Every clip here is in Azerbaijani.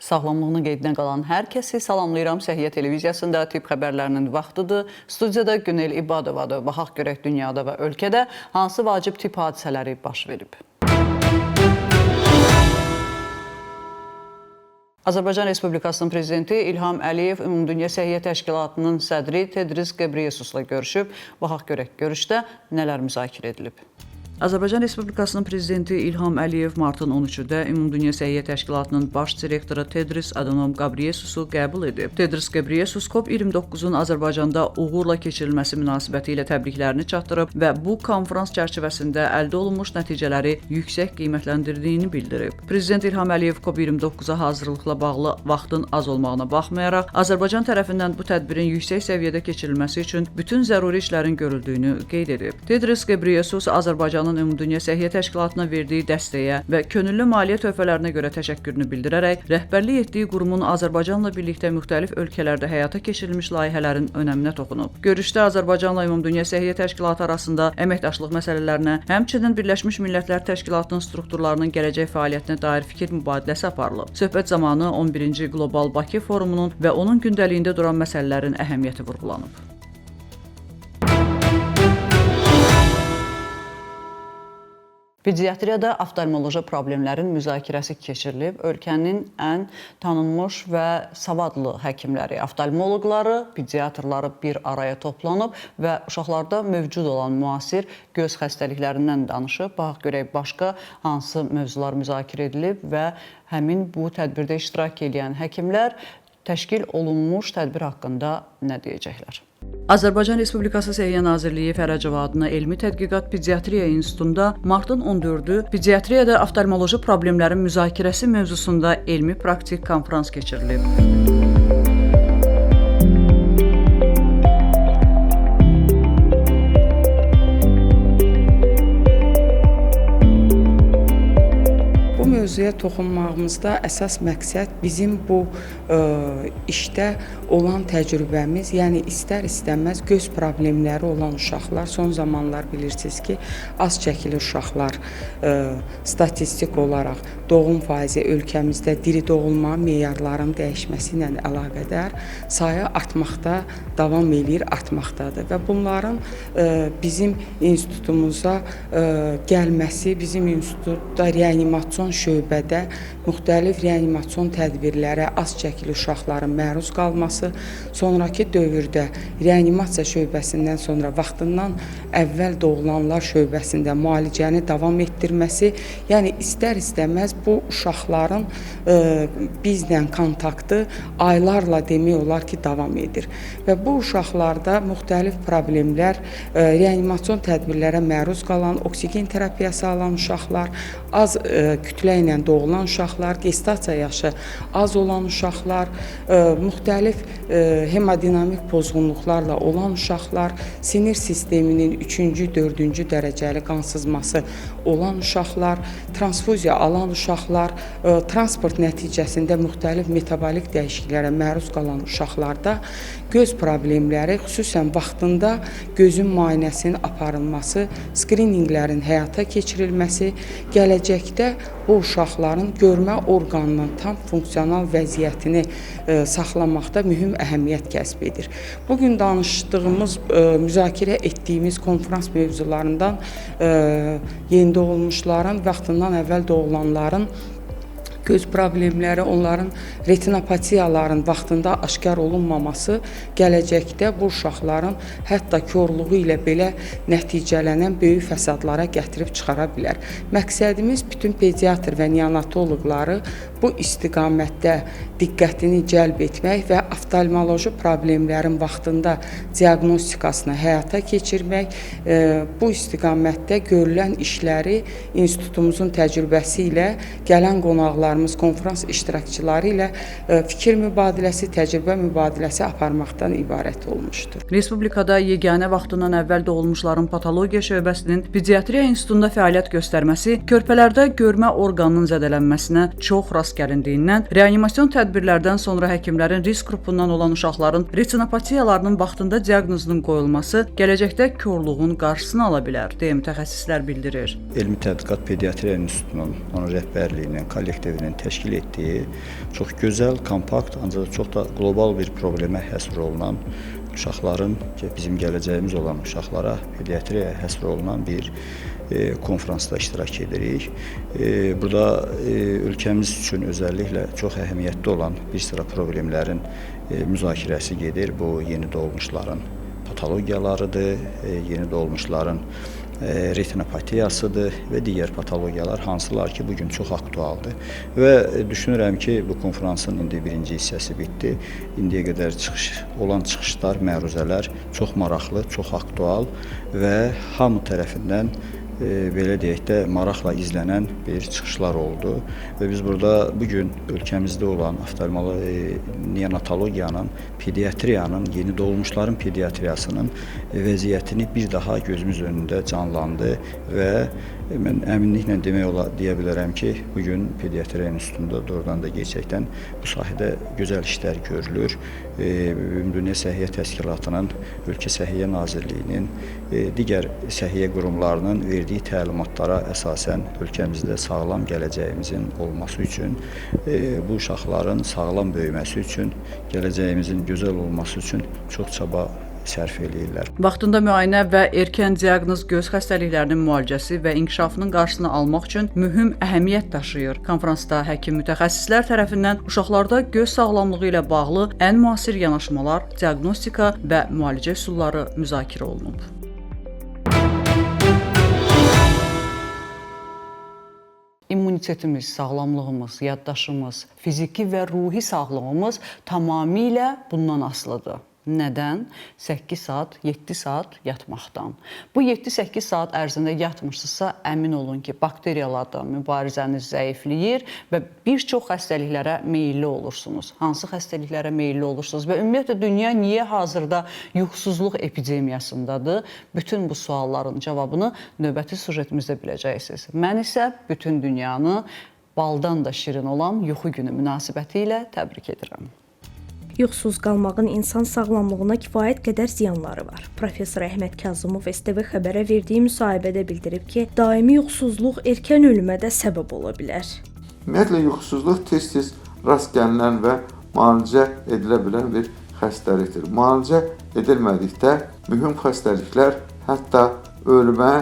Sağlamlığının qeydinə qalan hər kəsi salamlayıram. Səhiyyə televiziyasında tibb xəbərlərinin vaxtıdır. Studiyada Günel İbadovadır. Baxaq görək dünyada və ölkədə hansı vacib tibb hadisələri baş verib. Azərbaycan Respublikasının Prezidenti İlham Əliyev Ümumdünya Səhiyyə Təşkilatının sədri Tedros Ghebreyesusla görüşüb. Baxaq görək görüşdə nələr müzakirə edilib. Azərbaycan Respublikasının Prezidenti İlham Əliyev martın 13-də Ümumdünya Səhiyyə Təşkilatının baş direktoru Tedros Adhanom Ghebreyesusu qəbul edib. Tedros Ghebreyesus COP29-un Azərbaycanda uğurla keçirilməsi münasibətilə təbriklərini çatdırıb və bu konfrans çərçivəsində əldə olunmuş nəticələri yüksək qiymətləndirdiyini bildirib. Prezident İlham Əliyev COP29-a hazırlıqla bağlı vaxtın az olmağına baxmayaraq, Azərbaycan tərəfindən bu tədbirin yüksək səviyyədə keçirilməsi üçün bütün zəruri işlərin görüldüyünü qeyd edib. Tedros Ghebreyesus Azərbaycanın Ümumdünya Səhiyyə Təşkilatına verdiyi dəstəyə və könüllü maliyyə töhfələrinə görə təşəkkürünü bildirərək, rəhbərlik etdiyi qurumun Azərbaycanla birlikdə müxtəlif ölkələrdə həyata keçirilmiş layihələrin önəminə toxunub. Görüşdə Azərbaycanla Ümumdünya Səhiyyə Təşkilatı arasında əməkdaşlıq məsələlərinə, həmçinin Birləşmiş Millətlər Təşkilatının strukturlarının gələcək fəaliyyətinə dair fikir mübadiləsi aparılıb. Söhbət zamanı 11-ci Qlobal Bakı Forumunun və onun gündəliyində duran məsələlərin əhəmiyyəti vurğulanıb. Pediatriyada oftalmoloji problemlərin müzakirəsi keçirilib. Ölkənin ən tanınmış və savadlı həkimləri, oftalmoloqları, pediatrları bir araya toplanıb və uşaqlarda mövcud olan müasir göz xəstəliklərindən danışıb. Baxaq görək başqa hansı mövzular müzakirə edilib və həmin bu tədbirdə iştirak edən həkimlər təşkil olunmuş tədbir haqqında nə deyəcəklər? Azərbaycan Respublikası Səhiyyə Nazirliyi Fərəcov adına Elmi Tədqiqat Pediatriya İnstitutunda martın 14-ü pediatriyada oftalmoloji problemlərin müzakirəsi mövzusunda elmi praktik konfrans keçirilib. Bu mövzuya toxunmağımızda əsas məqsəd bizim bu işdə olan təcrübəmiz, yəni istər-istəməz göz problemləri olan uşaqlar, son zamanlar bilirsiniz ki, az çəkili uşaqlar statistik olaraq doğum faizi ölkəmizdə diri doğulma meyarlarının dəyişməsi ilə əlaqədar sayı artmaqda davam eləyir, artmaqdadır və bunların bizim institutumuza gəlməsi, bizim institutda reanimasion şöbədə müxtəlif reanimasion tədbirlərə az çəkili uşaqların məruz qalması, sonrakı dövrdə reanimasiya şöbəsindən sonra vaxtından əvvəl doğulanlar şöbəsində müalicəni davam etdirməsi, yəni istər-istəməz bu uşaqların bizlə kontaktı aylarla demək olar ki, davam edir. Və bu uşaqlarda müxtəlif problemlər, reanimasion tədbirlərə məruz qalan, oksigen terapiyası alan uşaqlar, az kütlə ilə doğulan uşaqlar, gestasiya yaşı az olan uşaqlar, müxtəlif hemodinamik pozğunluqlarla olan uşaqlar, sinir sisteminin 3-cü, 4-cü dərəcəli qansızması olan uşaqlar, transfuziya alan uşaqlar, transport nəticəsində müxtəlif metabolik dəyişikliklərə məruz qalan uşaqlarda göz problemləri, xüsusən vaxtında gözün müayinəsinin aparılması, skrininglərin həyata keçirilməsi, gələcəkdə bu uşaqların görmə orqanının tam funksional vəziyyətini saxlamaqda mühüm əhəmiyyət kəsb edir. Bugün danışdığımız, müzakirə etdiyimiz konfrans mövzularından yeni doğulmuşların, vaxtından əvvəl doğulanların göz problemləri, onların retinopatiyaların vaxtında aşkar olunmaması gələcəkdə bu uşaqların hətta korluğu ilə belə nəticələnən böyük fəsadlara gətirib çıxara bilər. Məqsədimiz bütün pediatr və neonatoloqları bu istiqamətdə diqqətini cəlb etmək və oftalmoloji problemlərin vaxtında diaqnostikasını həyata keçirmək, bu istiqamətdə görülən işləri institutumuzun təcrübəsi ilə gələn qonaqlar konferans iştirakçıları ilə fikir mübadiləsi, təcrübə mübadiləsi aparmaqdan ibarət olmuşdur. Respublikada yeganə vaxtından əvvəl doğulmuşların patologiya şöbəsinin Pediatriya İnstitutunda fəaliyyət göstərməsi körpələrdə görmə orqanının zədələnməsinə çox rast gəlindiyindən, reanimasion tədbirlərdən sonra həkimlərin risk qrupundan olan uşaqların retinopatiyalarının vaxtında diaqnozunun qoyulması gələcəkdə korluğun qarşısını ala bilər, deyə mütəxəssislər bildirir. Elmi Tədqiqat Pediatriya İnstitutunun, onun rəhbərliyinin, kollektivinin Nazirliyinin təşkil etdiyi çox gözəl, kompakt, ancaq çox da qlobal bir problemə həsr olunan uşaqların, bizim gələcəyimiz olan uşaqlara, pediatriyaya həsr olunan bir konfransda iştirak edirik. Burada ölkəmiz üçün özəlliklə çox əhəmiyyətli olan bir sıra problemlərin müzakirəsi gedir. Bu, yeni doğulmuşların patologiyalarıdır, yeni doğulmuşların retinopatiyasıdır və digər patologiyalar, hansılar ki, bugün çox aktualdır. Və düşünürəm ki, bu konfransın indi birinci hissəsi bitdi. İndiyə qədər çıxışlar, məruzələr çox maraqlı, çox aktual və hamı tərəfindən belə deyək də maraqla izlənən bir çıxışlar oldu. Və biz burada bugün ölkəmizdə olan neonatologiyanın, pediatriyanın, yeni doğulmuşların pediatriyasının vəziyyətini bir daha gözümüz önündə canlandı və mən əminliklə deyə bilərəm ki, bugün pediatriyanın üstündə doğrudan da gerçəkdən bu sahədə gözəl işlər görülür. Ümumdünya Səhiyyə Təşkilatının, Ölkə Səhiyyə Nazirliyinin, digər səhiyyə qurumlarının verdiyi təlimatlara əsasən ölkəmizdə sağlam gələcəyimizin olması üçün, bu uşaqların sağlam böyüməsi üçün, gələcəyimizin gözəl olması üçün çox çaba sərf eləyirlər. Vaxtında müayinə və erkən diaqnoz göz xəstəliklərinin müalicəsi və inkişafının qarşısını almaq üçün mühüm əhəmiyyət daşıyır. Konfransda həkim mütəxəssislər tərəfindən uşaqlarda göz sağlamlığı ilə bağlı ən müasir yanaşmalar, diaqnostika və müalicə üsulları müzakirə olunub. İmmunitetimiz, sağlamlığımız, yaddaşımız, fiziki və ruhi sağlığımız tamamilə bundan asılıdır. Nədən? 8 saat, 7 saat yatmaqdan. Bu 7-8 saat ərzində yatmırsınızsa, əmin olun ki, bakteriyalardan mübarizəniz zəifləyir və bir çox xəstəliklərə meyilli olursunuz. Hansı xəstəliklərə meyilli olursunuz və ümumiyyətlə dünya niyə hazırda yuxusuzluq epidemiyasındadır? Bütün bu sualların cavabını növbəti süjetimizdə biləcəksiniz. Mən isə bütün dünyanı baldan da şirin olan yuxu günü münasibəti ilə təbrik edirəm. Yuxusuz qalmağın insan sağlamlığına kifayət qədər ziyanları var. Professor Əhməd Kazımov STV xəbərə verdiyi müsahibədə bildirib ki, daimi yuxusuzluq erkən ölümə də səbəb ola bilər. Ümumiyyətlə, yuxusuzluq tez-tez rast gəlinən və müalicə edilə bilən bir xəstəlikdir. Müalicə edilmədikdə mühüm xəstəliklər hətta ölümə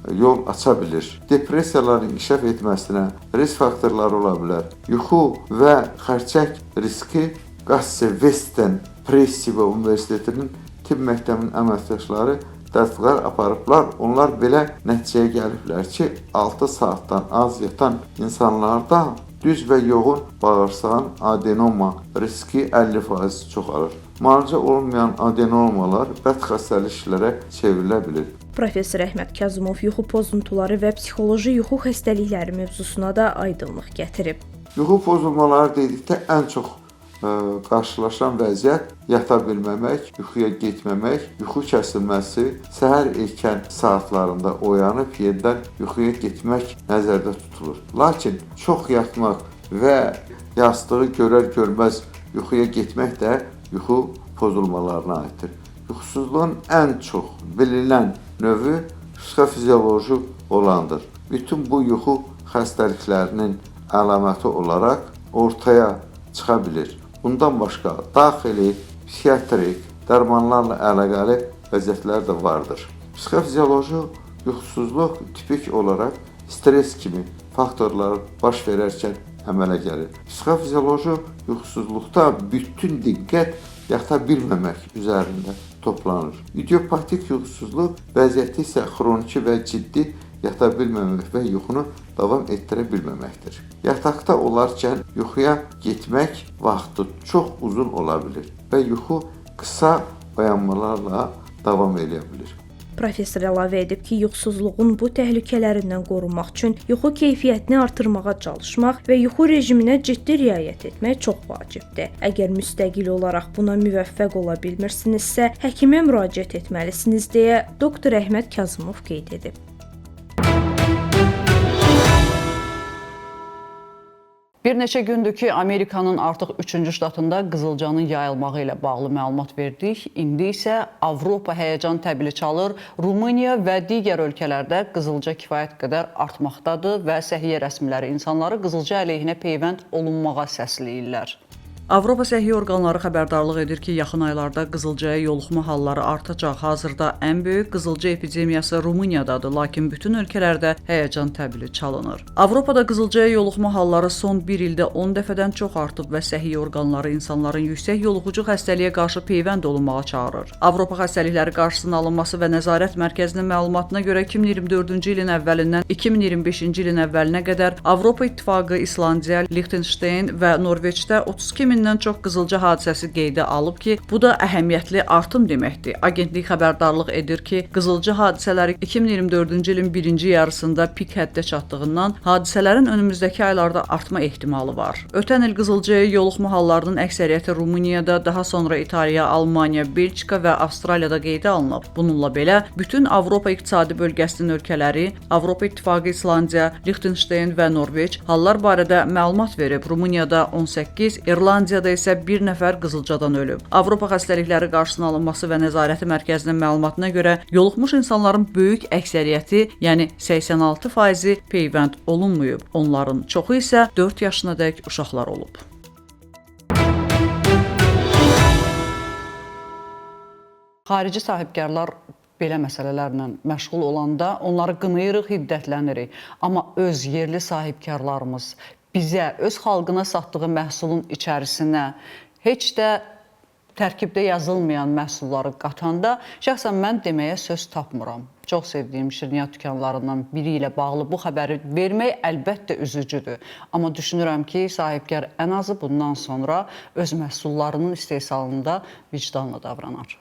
yol aça bilir. Depressiyaların inkişaf etməsinə risk faktorları ola bilər. Yuxu və xərçəng riski Qasse Western Pressiva Universitetinin tibb məktəbinin əməkdaşları tədqiqatlar aparıblar. Onlar belə nəticəyə gəliblər ki, 6 saatdan az yatan insanlarda düz və yoğun bağırsağın adenoma riski 50% çoxalır. Müalicə olunmayan adenomalar bəd xəstəliklərə çevrilə bilir. Professor Əhməd Kazımov yuxu pozuntuları və psixoloji yuxu xəstəlikləri mövzusuna da aydınlıq gətirib. Yuxu pozulmaları dedikdə ən çox qarşılaşan vəziyyət yata bilməmək, yuxuya getməmək, yuxu kəsilməsi, səhər erkən saatlarında oyanıb yenidən yuxuya getmək nəzərdə tutulur. Lakin çox yatmaq və yastığı görər-görməz yuxuya getmək də yuxu pozulmalarına aiddir. Yuxusuzluğun ən çox bilinən növü psixofizioloji olandır. Bütün bu yuxu xəstəliklərinin əlaməti olaraq ortaya çıxa bilir. Bundan başqa daxili, psixiatrik, dərmanlarla əlaqəli vəziyyətlər də vardır. Psixofizioloji yuxusuzluq tipik olaraq stres kimi faktorlar baş verərkən əmələ gəlir. Psixofizioloji yuxusuzluqda bütün diqqət yata bilməmək üzərində toplanır. İdiopatik yuxusuzluq vəziyyəti isə xroniki və ciddi yata bilməmək və yuxunu davam etdirə bilməməkdir. Yataqda olarkən yuxuya getmək vaxtı çox uzun ola bilir və yuxu qısa oyanmalarla davam edə bilir. Professor əlavə edib ki, yuxusuzluğun bu təhlükələrindən qorunmaq üçün yuxu keyfiyyətini artırmağa çalışmaq və yuxu rejiminə ciddi riayət etmək çox vacibdir. Əgər müstəqil olaraq buna müvəffəq ola bilmirsinizsə, həkimə müraciət etməlisiniz deyə doktor Əhməd Kazımov qeyd edib. Bir neçə gündür ki, Amerikanın artıq 3-cü ştatında qızılcanın yayılmağı ilə bağlı məlumat verdik. İndi isə Avropa həyəcan təbili çalır. Rumıniya və digər ölkələrdə qızılca kifayət qədər artmaqdadır və səhiyyə rəsmiləri insanları qızılca əleyhinə peyvənd olunmağa səsləyirlər. Avropa səhiyyə orqanları xəbərdarlıq edir ki, yaxın aylarda qızılcaya yoluxma halları artacaq. Hazırda ən böyük qızılca epidemiyası Rumıniyadadır, lakin bütün ölkələrdə həyəcan təbili çalınır. Avropada qızılcaya yoluxma halları son bir ildə 10 dəfədən çox artıb və səhiyyə orqanları insanların yüksək yoluxucu xəstəliyə qarşı peyvənd olunmağa çağırır. Avropa xəstəlikləri qarşısının alınması və nəzarət mərkəzinin məlumatına görə 2024-cü ilin əvvəlindən 2025-ci ilin əvvəlinə qədər Avropa İttifaqı, İslandiya, Liechtenstein və Norveçdə 32 mindən çox qızılca hadisəsi qeydə alıb ki, bu da əhəmiyyətli artım deməkdir. Agentlik xəbərdarlıq edir ki, qızılca hadisələri 2024-cü ilin birinci yarısında pik həddə çatdığından hadisələrin önümüzdəki aylarda artma ehtimalı var. Ötən il qızılcaya yoluxma hallarının əksəriyyəti Rumuniyada, daha sonra İtaliya, Almaniya, Belçika və Avstraliyada qeydə alınıb. Bununla belə, bütün Avropa İqtisadi Bölgəsinin ölkələri, Avropa İttifaqı, İslandiya, Liechtenstein və Norveç hallar barədə məlumat verib. Rumuniyada 18, İrlandiyada isə bir nəfər qızılcadan ölüb. Avropa xəstəlikləri qarşısının alınması və nəzarəti mərkəzinin məlumatına görə yoluxmuş insanların böyük əksəriyyəti, yəni 86%-i peyvənd olunmayıb. Onların çoxu isə 4 yaşınadək uşaqlar olub. Xarici sahibkarlar belə məsələlərlə məşğul olanda onları qınayırıq, hiddətlənirik. Amma öz yerli sahibkarlarımız bizə, öz xalqına satdığı məhsulun içərisinə heç də tərkibdə yazılmayan məhsulları qatanda şəxsən mən deməyə söz tapmıram. Çox sevdiyim şirniyyat dükanlarından biri ilə bağlı bu xəbəri vermək əlbəttə üzücüdür. Amma düşünürəm ki, sahibkar ən azı bundan sonra öz məhsullarının istehsalında vicdanla davranar.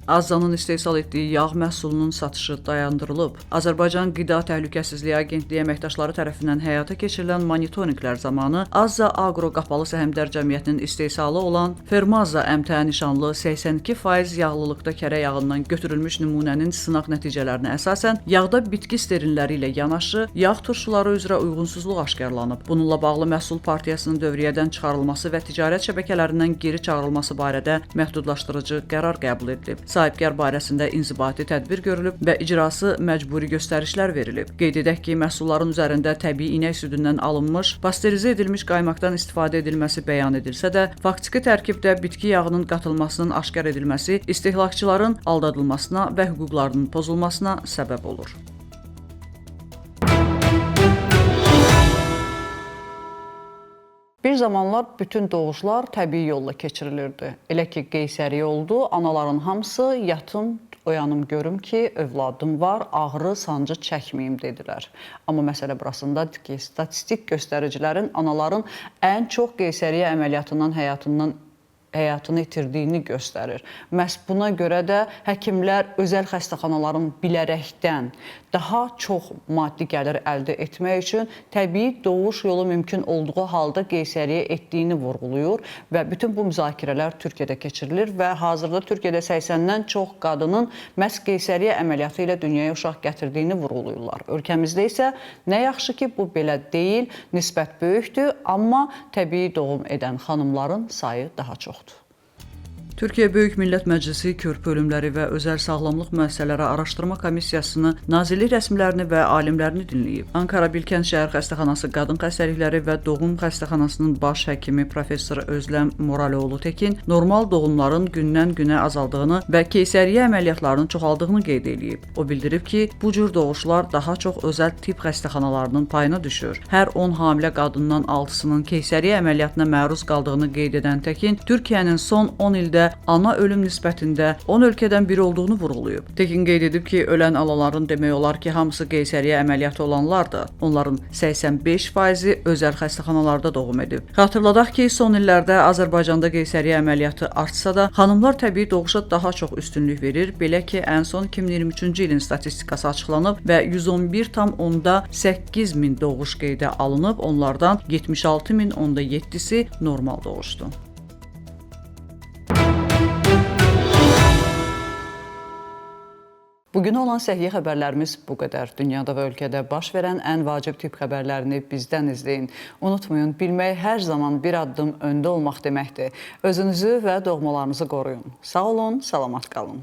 Azzanın istehsal etdiyi yağ məhsulunun satışı dayandırılıb. Azərbaycan Qida Təhlükəsizliyi Agentliyi əməkdaşları tərəfindən həyata keçirilən monitorinqlər zamanı Azza Aqro Qapalı Səhmdar Cəmiyyətinin istehsalı olan Fermaza MTA nişanlı 82% yağlılıqda kərə yağından götürülmüş nümunənin sınaq nəticələrinə əsasən yağda bitki sterinləri ilə yanaşı yağ turşuları üzrə uyğunsuzluq aşkarlanıb. Bununla bağlı məhsul partiyasının dövriyyədən çıxarılması və ticarət şəbəkələrindən geri çağırılması barədə məhdudlaşdırıcı qərar qəbul edilib. Sahibkar barəsində inzibati tədbir görülüb və icrası məcburi göstərişlər verilib. Qeyd edək ki, məhsulların üzərində təbii inək südündən alınmış, pasterizə edilmiş qaymaqdan istifadə edilməsi bəyan edilsə də, faktiki tərkibdə bitki yağının qatılmasının aşkar edilməsi istehlakçıların aldadılmasına və hüquqlarının pozulmasına səbəb olur. Bir zamanlar bütün doğuşlar təbii yolla keçirilirdi. Elə ki, qeysəriyə oldu, anaların hamısı yatım, oyanım görüm ki, övladım var, ağrı, sancı çəkməyim dedilər. Amma məsələ burasındadır ki, statistik göstəricilərin anaların ən çox qeysəriyə əməliyyatından həyatını itirdiyini göstərir. Məhz buna görə də həkimlər özəl xəstəxanaların bilərəkdən daha çox maddi gəlir əldə etmək üçün təbii doğuş yolu mümkün olduğu halda qeysəriyə etdiyini vurğulayır və bütün bu müzakirələr Türkiyədə keçirilir və hazırda Türkiyədə 80-dən çox qadının məhz qeysəriyə əməliyyatı ilə dünyaya uşaq gətirdiyini vurğulayırlar. Ölkəmizdə isə nə yaxşı ki, bu belə deyil, nisbət böyükdür, amma təbii doğum edən xanımların sayı daha çoxdur. Türkiyə Böyük Millət Məclisi Körpə Ölümləri və Özəl Sağlamlıq Müəssisələri Araşdırma Komissiyasını, nazirlik rəsmilərini və alimlərini dinləyib. Ankara Bilkent Şəhər Xəstəxanası Qadın Xəstəlikləri və Doğum Xəstəxanasının baş həkimi professor Özləm Moraloğlu Tekin normal doğumların gündən-günə azaldığını və keysəriyyə əməliyyatlarının çoxaldığını qeyd eləyib. O bildirib ki, bu cür doğuşlar daha çox özəl tibb xəstəxanalarının payına düşür. Hər 10 hamilə qadından 6-sının keysəriyyə əməliyyatına məruz qaldığını qeyd edən Təkin, Türkiyənin son 10 ildə ana ölüm nisbətində 10 ölkədən biri olduğunu vurğulayıb. Tekin qeyd edib ki, ölən anaların demək olar ki, hamısı qeysəriyyə əməliyyatı olanlardır. Onların 85%-i özəl xəstəxanalarda doğum edib. Xatırladaq ki, son illərdə Azərbaycanda qeysəriyyə əməliyyatı artsa da, xanımlar təbii doğuşa daha çox üstünlük verir. Belə ki, ən son 2023-cü ilin statistikası açıqlanıb və 111,8 min doğuş qeydə alınıb, onlardan 76,7-si normal doğuşdu. Bugün olan səhiyyə xəbərlərimiz bu qədər. Dünyada və ölkədə baş verən ən vacib tibb xəbərlərini bizdən izləyin. Unutmayın, bilmək hər zaman bir addım öndə olmaq deməkdir. Özünüzü və doğmalarınızı qoruyun. Sağ olun, salamat qalın.